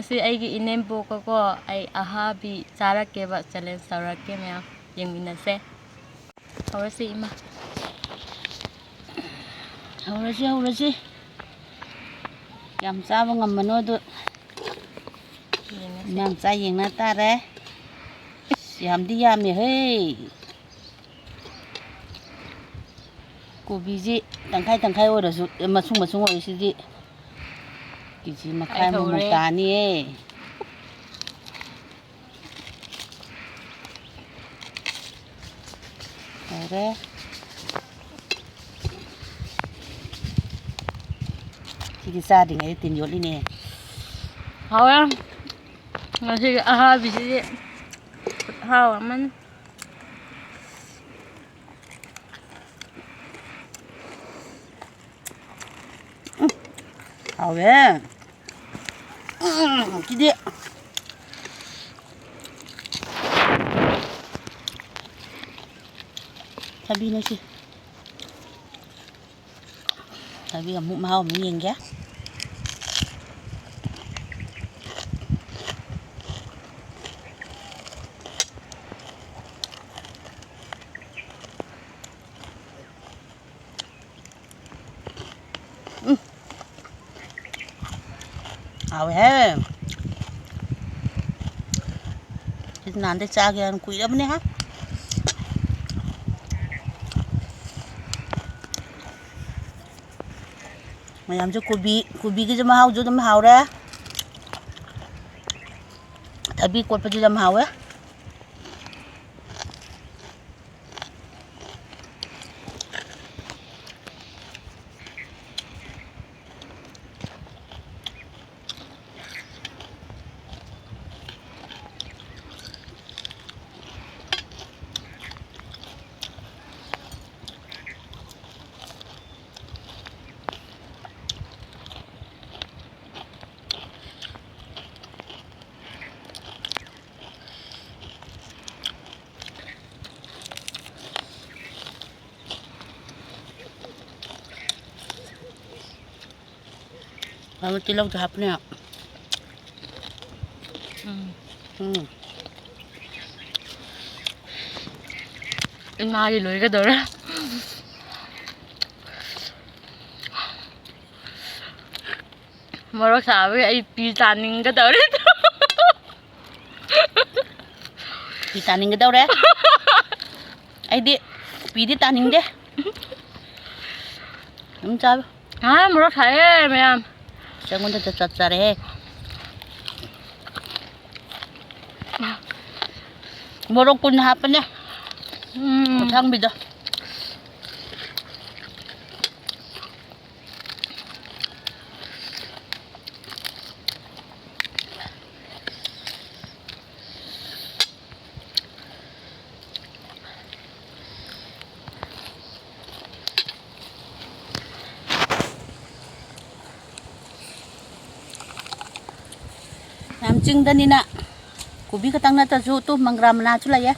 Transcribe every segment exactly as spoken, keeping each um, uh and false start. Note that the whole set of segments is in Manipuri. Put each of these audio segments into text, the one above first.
ꯁꯤ ꯑꯩꯒꯤ ꯏꯅꯦꯝꯕꯣꯛꯀꯀꯣ, ꯑꯩ ꯑꯍꯥꯕꯤ ꯆꯥꯔꯛꯀꯦꯕ, challenge ꯇꯧꯔꯛꯀꯦ ꯃꯌꯥꯝ, ꯌꯦꯡꯃꯤꯟꯅꯁꯦ꯫ ꯍꯧꯔꯁꯤ ꯏꯃꯥ꯫ ꯍꯧꯔꯁꯤ, ꯍꯧꯔꯁꯤ꯫ ꯌꯥꯝ ꯆꯥꯕ ꯉꯝꯃꯅꯣ ꯑꯗꯨ꯫ ꯌꯦꯡꯉꯁꯤ꯫ ꯏꯃꯥ ꯃꯆꯥ ꯌꯦꯡꯅ ꯇꯥꯔꯦ꯫ ꯑꯁ, ꯌꯥꯝꯗꯤ ꯌꯥꯝꯃꯦ ꯍꯦ꯫ ꯀꯣꯕꯤꯁꯤ ꯇꯪꯈꯥꯏ ꯇꯪꯈꯥꯏ ꯑꯣꯏꯔꯁꯨ, ꯑꯦ, ꯃꯁꯨꯡ ꯃꯁꯨꯡ ꯑꯣꯏꯔꯤꯁꯤꯗꯤ ꯀꯦ ꯖꯤ ꯃꯈꯥꯏ ꯑꯃꯃꯨꯛ ꯍꯧꯔꯦ꯫ ꯇꯥꯅꯤꯌꯦ꯫ ꯍꯧꯔꯦ꯫ ꯁꯤꯗꯤ ꯆꯥꯗ꯭ꯔꯤꯉꯩꯗ ꯇꯤꯟ ꯌꯣꯠꯂꯤꯅꯦ꯫ ꯍꯥꯎꯋꯦ꯫ ꯉꯁꯤꯒꯤ ꯑꯍꯥꯕꯤꯁꯤꯗꯤ ꯈꯨꯠꯍꯥꯎ ꯑꯃꯅꯤ꯫ ꯎꯝ, ꯍꯥꯎꯋꯦ꯫ ꯎꯝ, ꯁꯤꯗꯤ ꯊꯕꯤꯅ ꯁꯤ꯫ ꯊꯕꯤ ꯑꯃꯨꯛ ꯃꯍꯥꯎ ꯑꯃꯨꯛ ꯌꯦꯡꯒꯦ꯫ ꯎꯝ꯫ ꯍꯥꯎꯋꯦꯍꯦ꯫ ꯁꯤ ꯅꯍꯥꯟꯗꯩ ꯆꯥꯒꯦ ꯍꯥꯏꯅ ꯀꯨꯏꯔꯕꯅꯦ ꯍꯥ꯫ ꯃꯌꯥꯝꯁꯨ ꯀꯣꯕꯤ, ꯀꯣꯕꯤꯒꯤꯁꯨ ꯃꯍꯥꯎꯁꯨ ꯑꯗꯨꯝ ꯍꯥꯎꯔꯦ꯫ ꯊꯕꯤ ꯀꯣꯠꯄꯁꯨ ꯌꯥꯝ ꯍꯥꯎꯋꯦ꯫ ꯑꯃ ꯇꯤꯜꯍꯧꯁꯨ ꯍꯥꯞꯄꯅꯦ꯫ ꯎꯝ꯫ ꯎꯝ꯫ ꯏꯃꯥꯒꯤ ꯂꯣꯏꯒꯗꯧꯔꯦ꯫ ꯃꯣꯔꯣꯛ ꯁꯥꯕꯒꯤ ꯑꯩ ꯄꯤ ꯇꯥꯅꯤꯡꯒꯗꯧꯔꯦ꯫ ꯄꯤ ꯇꯥꯅꯤꯡꯒꯗꯧꯔꯦ꯫ ꯑꯩꯗꯤ ꯄꯤꯗꯤ ꯇꯥꯅꯤꯡꯗꯦ꯫ ꯑꯗꯨꯝ ꯆꯥꯕ꯫ ꯑꯥ, ꯃꯣꯔꯣꯛ ꯁꯥꯏꯌꯦ ꯃꯌꯥꯝ꯫ ꯑꯩꯉꯣꯟꯗ ꯆꯞ ꯆꯞ ꯆꯥꯔꯦꯍꯦ꯫ ꯃꯣꯔꯣꯛ ꯀꯨꯟ ꯍꯥꯞꯄꯅꯦ꯫ ꯎꯝ꯫ ꯑꯁꯪꯕꯤꯗꯣ꯫ ꯌꯥꯝ ꯆꯤꯡꯗꯅꯤꯅ ꯀꯣꯕꯤ ꯈꯛꯇꯪ ꯅꯠꯇ꯭ꯔꯁꯨ ꯇꯨ ꯃꯪꯒ꯭ꯔꯥ ꯃꯅꯥꯁꯨ ꯂꯩꯌꯦ꯫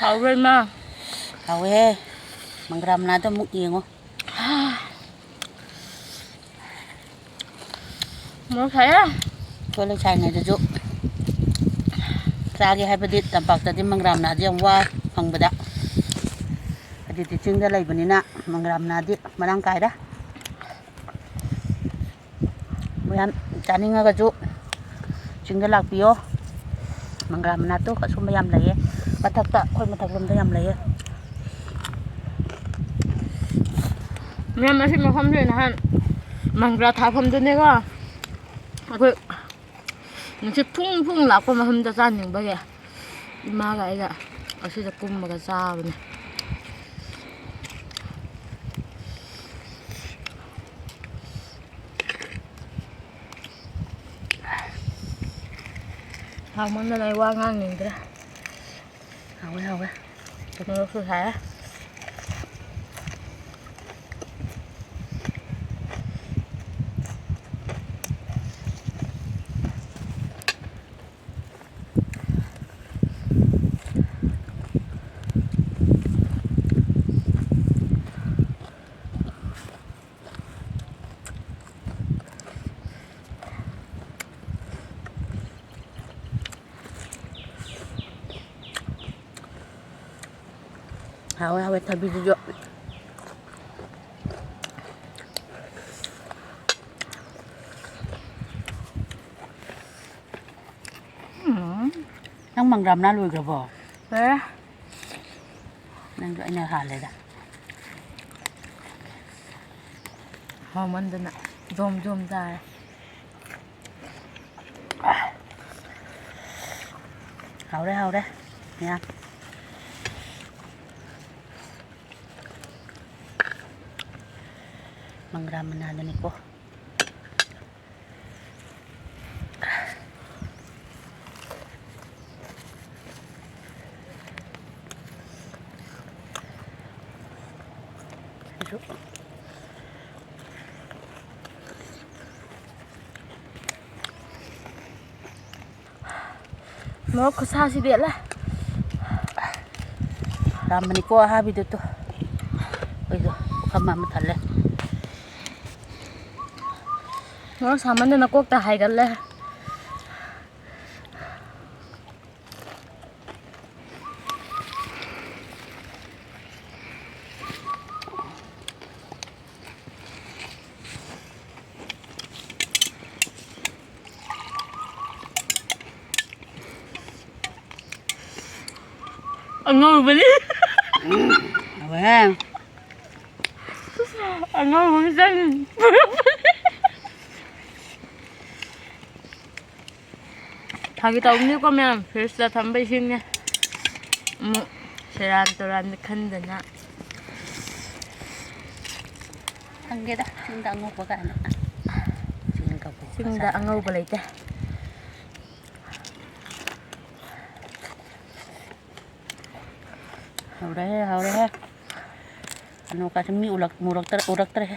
ꯍꯥꯎꯕ꯭ꯔꯥ, ꯏꯃꯥ? ꯍꯥꯎꯋꯦꯍꯦ꯫ ꯃꯪꯒ꯭ꯔꯥ ꯃꯅꯥꯗꯣ ꯑꯃꯨꯛ ꯌꯦꯡꯉꯣ꯫ ꯃꯣꯔꯣꯛ ꯁꯥꯏꯍꯦ꯫ ꯑꯩꯈꯣꯏ ꯂꯩꯁꯥꯔꯤꯉꯩꯗꯁꯨ ꯆꯥꯒꯦ ꯍꯥꯏꯕꯗꯤ ꯇꯝꯄꯥꯛꯇꯗꯤ ꯃꯪꯒ꯭ꯔꯥ ꯃꯅꯥꯁꯦ ꯌꯥꯝ ꯋꯥꯏ ꯐꯪꯕꯗ꯫ ꯍꯧꯖꯤꯛꯇꯤ ꯆꯤꯡꯗ ꯂꯩꯕꯅꯤꯅ ꯃꯪꯒ꯭ꯔꯥ ꯃꯅꯥꯗꯤ ꯃꯔꯥꯡ ꯀꯥꯏꯔꯦ꯫ ꯃꯌꯥꯝ ꯆꯥꯅꯤꯡꯉꯒꯁꯨ ꯆꯤꯡꯗ ꯂꯥꯛꯄꯤꯌꯣ꯫ ꯃꯪꯒ꯭ꯔꯥ ꯃꯅꯥꯗꯣ ꯑꯁꯨꯝꯕ ꯌꯥꯝ ꯂꯩꯌꯦ꯫ ꯃꯊꯛꯇ, ꯑꯩꯈꯣꯏ ꯃꯊꯛꯂꯣꯝꯗ ꯌꯥꯝ ꯂꯩꯌꯦ꯫ ꯃꯌꯥꯝ, ꯑꯁꯤ ꯃꯐꯝꯁꯦ ꯅꯍꯥꯟ ꯃꯪꯒ꯭ꯔꯥ ꯊꯥꯐꯝꯗꯨꯅꯦꯀꯣ꯫ ꯑꯩꯈꯣꯏ ꯅꯨꯡꯁꯤꯠ ꯐꯨꯡ ꯐꯨꯡ ꯂꯥꯛꯄ ꯃꯐꯝꯗ ꯆꯥꯅꯤꯡꯕꯒꯤ ꯏꯃꯥꯒ ꯑꯩꯒ ꯑꯁꯤꯗ ꯀꯨꯝꯃꯒ ꯆꯥꯕꯅꯦ꯫ ꯍꯥꯎꯃꯟꯗꯅ ꯑꯩ ꯋꯥ ꯉꯥꯡꯅꯤꯡꯗ꯭ꯔꯦ꯫ ꯍꯥꯎꯋꯦ, ꯍꯥꯎꯋꯦ꯫ ꯃꯣꯔꯣꯛꯁꯨ ꯁꯥꯏ꯫ ꯍꯥꯎꯋꯦ, ꯍꯥꯎꯋꯦ, ꯊꯕꯤꯗꯨꯁꯨ꯫ ꯎꯝ꯫ ꯅꯪ ꯃꯪꯒ꯭ꯔꯥ ꯃꯅꯥ ꯂꯣꯏꯈ꯭ꯔꯕꯣ? ꯂꯣꯏꯔꯦ꯫ ꯅꯪꯁꯨ ꯑꯩꯅ ꯍꯥꯜꯂꯦꯗ꯫ ꯍꯥꯎꯃꯟꯗꯅ ꯖꯣꯝ ꯖꯣꯝ ꯆꯥꯔꯦ꯫ ꯍꯥꯎꯔꯦ, ꯍꯥꯎꯔꯦ꯫ ꯌꯥꯝ꯫ ꯃꯪꯒ꯭ꯔꯥ ꯃꯅꯥꯗꯅꯤꯀꯣ꯫ ꯃꯣꯔꯣꯛ ꯈꯨꯁꯥꯁꯤꯗꯤ ꯑꯂꯦ꯫ ꯌꯥꯝꯕꯅꯤꯀꯣ ꯑꯍꯥꯕꯤꯗꯨ ꯇꯨ꯫ ꯑꯩꯈꯣꯏꯁꯨ ꯄꯨꯈꯝ ꯑꯃ ꯊꯜꯂꯦ꯫ ꯃꯣꯔꯣꯛ ꯁꯥꯃꯟꯗꯅ ꯀꯣꯛꯇ ꯍꯥꯏꯒꯠꯂꯦ꯫ ꯑꯉꯧꯕꯅꯤ꯫ ꯍꯥꯎꯋꯦ꯫ ꯑꯉꯧꯕ ꯑꯃ ꯆꯪ-꯫ ꯐꯥꯒꯤ ꯇꯧꯕꯅꯤꯀꯣ ꯃꯌꯥꯝ, ꯐ꯭ꯔꯤꯖꯇ ꯊꯝꯕ ꯏꯁꯤꯡꯅꯦ꯫ ꯑꯃꯨꯛ ꯁꯦꯔꯥꯟ ꯇꯨꯔꯥꯟꯗ ꯈꯟꯗꯅ꯫ ꯈꯪꯗꯦꯗ, ꯆꯤꯡꯗ ꯑꯉꯧꯕ ꯀꯥꯏꯅ꯫ ꯆꯤꯡ ꯀꯧꯕ ꯆꯤꯡꯗ ꯃꯆꯥ ꯑꯉꯧꯕ ꯂꯩꯇꯦ꯫ ꯍꯧꯔꯦꯍꯦ, ꯍꯧꯔꯦꯍꯦ꯫ ꯀꯩꯅꯣꯀꯥꯁꯦ ꯃꯤ ꯎꯔꯛ-, ꯎꯔꯛꯇ꯭ꯔꯦ, ꯎꯔꯛꯇ꯭ꯔꯦꯍꯦ꯫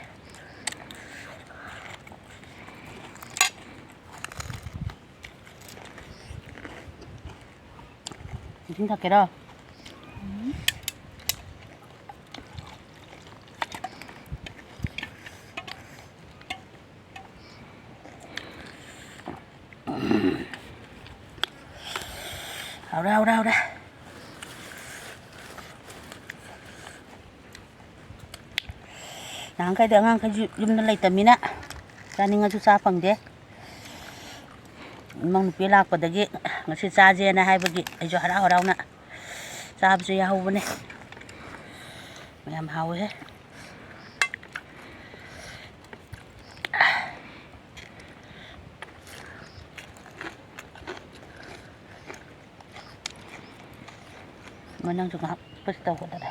ꯏꯁꯤꯡ ꯊꯛꯀꯦꯔꯣ? ꯍꯧꯔꯦ, ꯍꯧꯔꯦ, ꯍꯧꯔꯦ꯫ ꯅꯍꯥꯟꯈꯩꯗꯤ ꯑꯉꯥꯡꯈꯩꯁꯨ ꯌꯨꯝꯗ ꯂꯩꯇꯕꯅꯤꯅ ꯆꯥꯅꯤꯡꯉꯁꯨ ꯆꯥ ꯐꯪꯗꯦ꯫ ꯏꯃꯧ ꯅꯨꯄꯤ ꯂꯥꯛꯄꯗꯒꯤ ꯉꯁꯤ ꯆꯥꯁꯦꯅ ꯍꯥꯏꯕꯒꯤ ꯑꯩꯁꯨ ꯍꯔꯥꯎ ꯍꯔꯥꯎꯅ ꯆꯥꯕꯁꯨ ꯌꯥꯍꯧꯕꯅꯦ꯫ ꯌꯥꯝ ꯍꯥꯎꯋꯦꯍꯦ꯫ ꯅꯪꯁꯨ ꯉꯥꯏꯍꯥꯛ ꯄꯨꯁ ꯇꯧꯒꯗꯕ꯫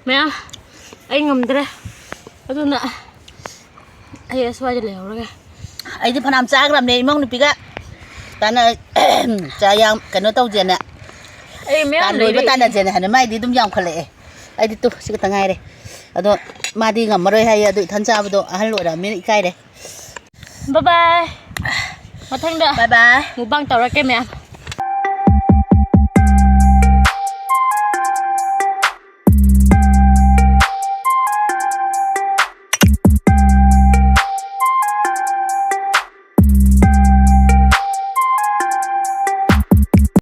ꯃꯌꯥꯝ, ꯑꯩ ꯉꯝꯗ꯭ꯔꯦ꯫ ꯑꯗꯨꯅ ꯑꯩ ꯑꯁ꯭ꯋꯥꯏꯗ ꯂꯩꯍꯧꯔꯒꯦ꯫ ꯑꯩꯗꯤ ꯐꯅꯌꯥꯝ ꯆꯥꯈ꯭ꯔꯕꯅꯦ ꯏꯃꯧ ꯅꯨꯄꯤꯒ ꯇꯥꯟꯅ ꯆꯥ ꯌꯥꯝ ꯀꯩꯅꯣ ꯇꯧꯁꯦꯅ꯫ ꯑꯩ ꯃꯌꯥꯝ ꯇꯥꯟ ꯂꯣꯏꯕ ꯂꯩꯔꯤ꯫ ꯇꯥꯟꯅꯁꯦꯅ ꯍꯥꯏꯅ ꯃꯥꯏꯗꯤ ꯑꯗꯨꯝ ꯌꯥꯝꯈꯠꯂꯛꯑꯦ꯫ ꯑꯩꯗꯤ ꯇꯨ ꯁꯤ ꯈꯛꯇ ꯉꯥꯏꯔꯦ꯫ ꯑꯗꯣ ꯃꯥꯗꯤ ꯉꯝꯃꯔꯣꯏ ꯍꯥꯏꯌꯦ꯫ ꯑꯗꯨ ꯏꯊꯟ ꯆꯥꯕꯗꯣ ꯑꯍꯜ ꯑꯣꯏꯔꯛꯑꯃꯤꯅ ꯏꯀꯥꯏꯔꯦ꯫ ꯕꯥꯏ ꯕꯥꯏ꯫ ꯃꯊꯪꯗ ꯕꯥꯏ ꯕꯥꯏ꯫ ꯃꯨꯛꯕꯥꯡ ꯇꯧꯔꯛꯀꯦ ꯃꯌꯥꯝ꯫